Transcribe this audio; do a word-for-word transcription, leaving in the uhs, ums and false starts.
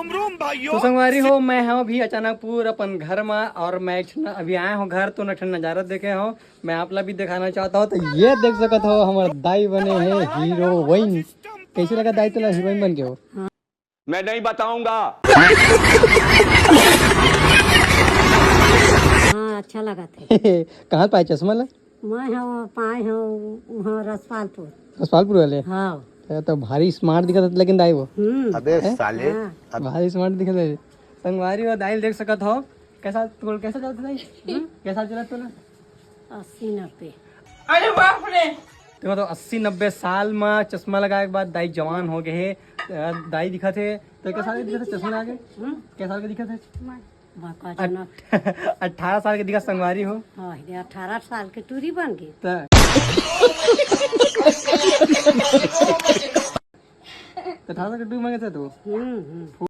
तो संगवारी हो, मैं हूँ अभी अचानकपुर अपन घर में, और मैं एक ठन अभी आए हूँ घर, तो एक ठन नजारा देखे हूँ, मैं आप ला भी दिखाना चाहता हूँ। तो ये देख सकत हो, हमर दाई बने हैं हीरोइन। कैसे लगा दाई तोला हीरोइन बन के हो? मैं नहीं बताऊंगा। हाँ, अच्छा लगा थे। कहाँ पाए चश्मा ला? मैं हूँ पाए हूँ वहाँ रसपालपुर। रसपालपुर वाले। हाँ। तो, तो भारी स्मार्ट दिखत हे लेकिन दाई वो। हम्म। अबे साले। हाँ। भारी स्मार्ट दिखत हे। संगवारी हो, दाई देख सकत हो। कैसा तू कैसा चलत दाई? कैसा चलत तोला? अस्सी नब्बे। देखो तो अस्सी नब्बे साल में चश्मा लगाए के बाद दाई जवान हो गए हे। अ, दाई दिखत हे। तो कैसा दिखत हे चश्मा लगा के? कैसा के दिखत हे? बाका जना। अठारह साल के दिखत संगवारी हो। हाँ, ये अठारह साल के टूरी बन गए। त अठारह साल के टूरी बन गए थे तू। हम्म हम्म।